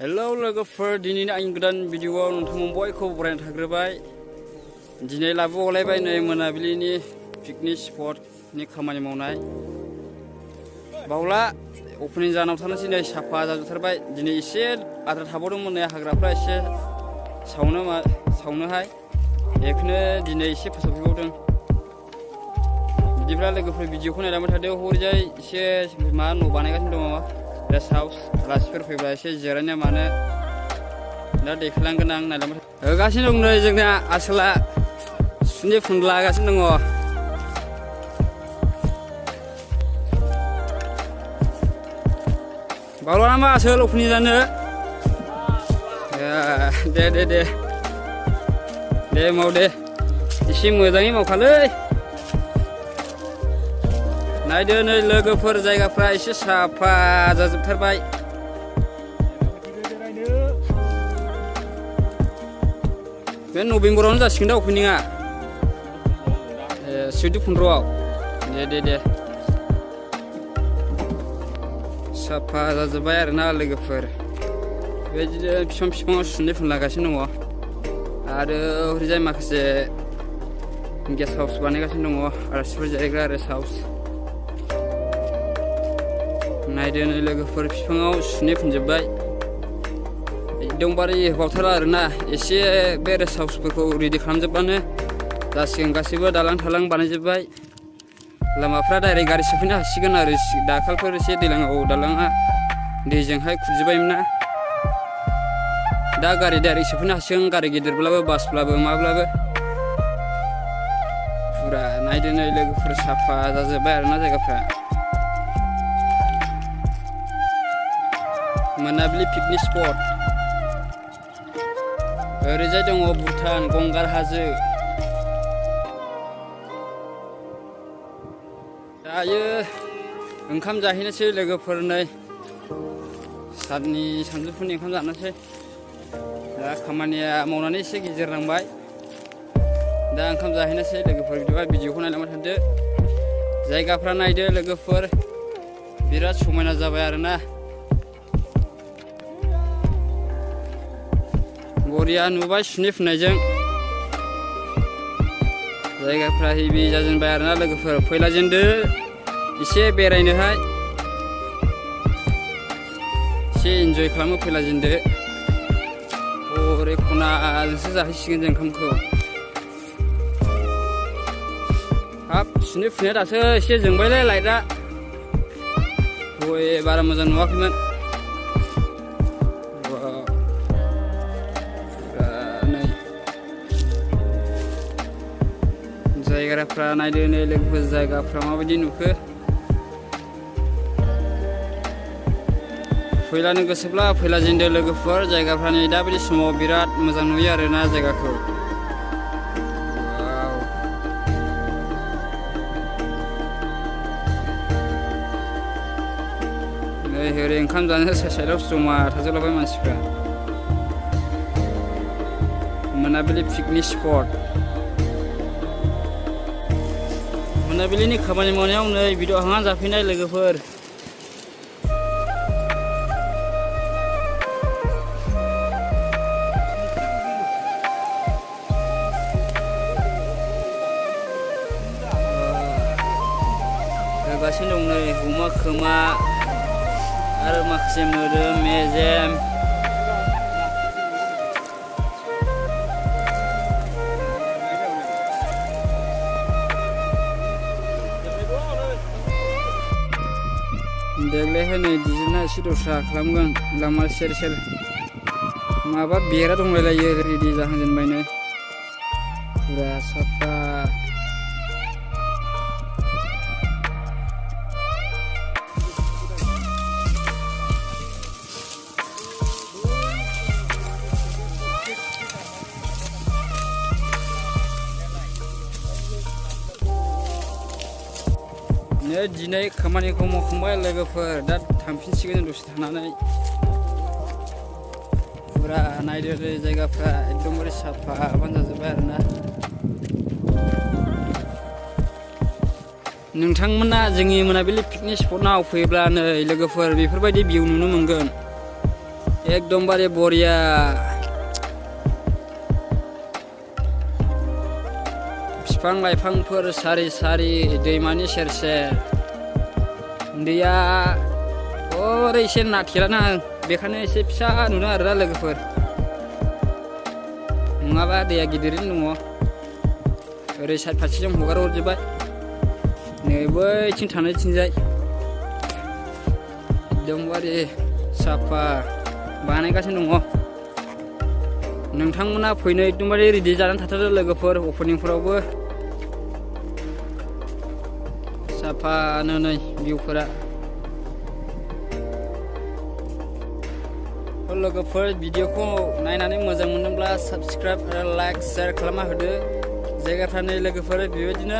Hello लोगोफोर, दिनैनि आंनि गोदान भिडिअआव नोंथांमोन बयखौबो बरायना थाग्रोबाय। दिनै लाबोबावलायबाय नै मोनाबिलिनि पिकनिक स्पटनि खामानि मावनाय। बावला अपेनिं जानाव थानोसै नै साफा जाजोबथारबाय। दिनै एसे आद्रा थाबावदोंमोन नै हाग्राफ्रा एसे सावनोहाय, बेखौनो दिनै एसे फोसाबफैबावदों। बिदिब्ला लोगोफोर भिडिअखौ नायलांबाय थादो। हरैजाय एसे मा न' बानायगासिनो दङ, रेस्ट हाउस। आलासिफोर फैब्ला एसे जिरायनो मानो दा देखायलांगोन आं, नायलांबाय होगासिनो दं नै जोंना आसोला सुनि फुन लागासिनो दङ। बावला नामा आसोल अपेनिं जानो? दे माव दे, एसे मोजाङै मावखालै। नायदो नै लोगोफोर, जायगाफ्रा एसे साफा जाजोबथारबाय। बे नभेम्बरावनो जासिगोन दा अपेनिंआ, 14-15आव। दे साफा जाजोब्बाय आरोना लोगोफोर। बेबायदिनो बिफाङाव सुनै फुनलागासिनो दङ। आरो ओरैजाय माखासे गेस्ट हाउस बानायगासिनो दङ, आलासिफोर जिरायग्रा रेस्ट हाउस। नायदो नै लोगोफोर, बिफाङाव सुनै फुनजोब्बाय। एकदमबारे बावथारा आरोना, एसे बे रेस्ट हाउसफोरखौ रेडि खालामजोबबानो जासिगोन। गासैबो दालां थालां बानायजोब्बाय। लामाफ्रा डाइरेक्ट गारि सोफैनो हासिगोन आरो। दाखालफोर एसे दैज्लाङाव दालाङा दैजोंहाय खुरजोब्बायमोन ना, दा गारि डाइरेक्ट सोफैनो हासिगोन, गारि गिदिरब्लाबो बासब्लाबो माब्लाबो। फुरा नायदो नै लोगोफोर, साफा जाजोब्बाय आरोना जायगाफ्रा। मोनाबिलि पिकनिक स्पट। ओरैजाय दङ भुटान गंगार हाजो। दायो ओंखाम जाहैनोसै लोगोफोर, नै सानजौफुनि ओंखाम जानोसै। दा खामानिया मावनानै एसे गेजेर नांबाय, दा ओंखाम जाहैनोसै लोगोफोर। बिदिबा भिडिअखौ नायलांबाय थादो। जायगाफ्रा नायदो लोगोफोर, बिराद समायना जाबाय आरोना। बरिया नुबाय सुनै फुननायजों। जायगाफ्रा हेभि जाजेनबाय आरोना लोगोफोर, फैलाजेनदो एसे बेरायनोहाय, एसे इन्जय खालामनो फैलाजेनदो। ओरै खनाजोंसो जाहैसिगोन जों ओंखामखौ। हाब सुनै फुनाया दासो एसे जोंबायलै लाइटआ, दहाय बारा मोजां नुवाखैमोन। जायगाफ्रा नायदो नै लोगोफोर, जायगाफ्रा माबायदि नुखो। फैलानो गोसोब्ला फैलाजेनदो लोगोफोर। जायगाफ्रा नै दाबायदि समाव बिराद मोजां नुयो आरोना जायगाखौ। नै ओरै ओंखाम जानो साइडआव जमा थाजोबलाबाय मानसिफ्रा। मोनाबिलि पिकनिक स्पट। मोनाबिलिनि खामानि मावनायाव नै भिडिअ हांना जाफैनाय लोगोफोर। होगासिनो दं नै अमा खोमा आरो माखासे मोदोम मेजेम। देग्लायहाय नै डिजाइना एसे दस्रा खालामगोन। लामा सेर माबा बेरा दंलायलायो, रेडि जाहांजेनबाय नै फुरा साफा। दिनै खामानिखौ मावखांबाय लोगोफोर, दा थांफिनसिगोन दसे थानानै। फुरा नायदो जायगाफ्रा एकदमबारे साफा जाजोब्बाय आरोना। नोंथांमोना जोंनि मोनाबिलि पिकनिक स्पटआव फैब्ला नै लोगोफोर बेफोरबायदि भिउ नुनो मोनगोन। एकदमबारे बरिया बिफां लाइफांफोर सारि सारि दैमानि सेर सेर दैया ओरै एसे नाथेलाना बेखायनो एसे फिसा नुदों आरोना लोगोफोर नङाबा दैया गिदिरैनो दङ ओरै साइड फारसेजों हगार हरजोबबाय नै बैथिं थानायथिंजाय एकदमबारे साफा बानायगासिनो दङ नोंथांमोना फैनो एकदमबारे रेडि जानानै थाथारदो लोगोफोर अपेनिंफोरावबो साफानो नै भिउफोरा लोगोफोर भिडिअखौ नायनानै मोजां मोनदोंब्ला साबस्क्राइब आरो लाइक शेयार खालामना होदो जायगाफ्रा नै लोगोफोर बेबायदिनो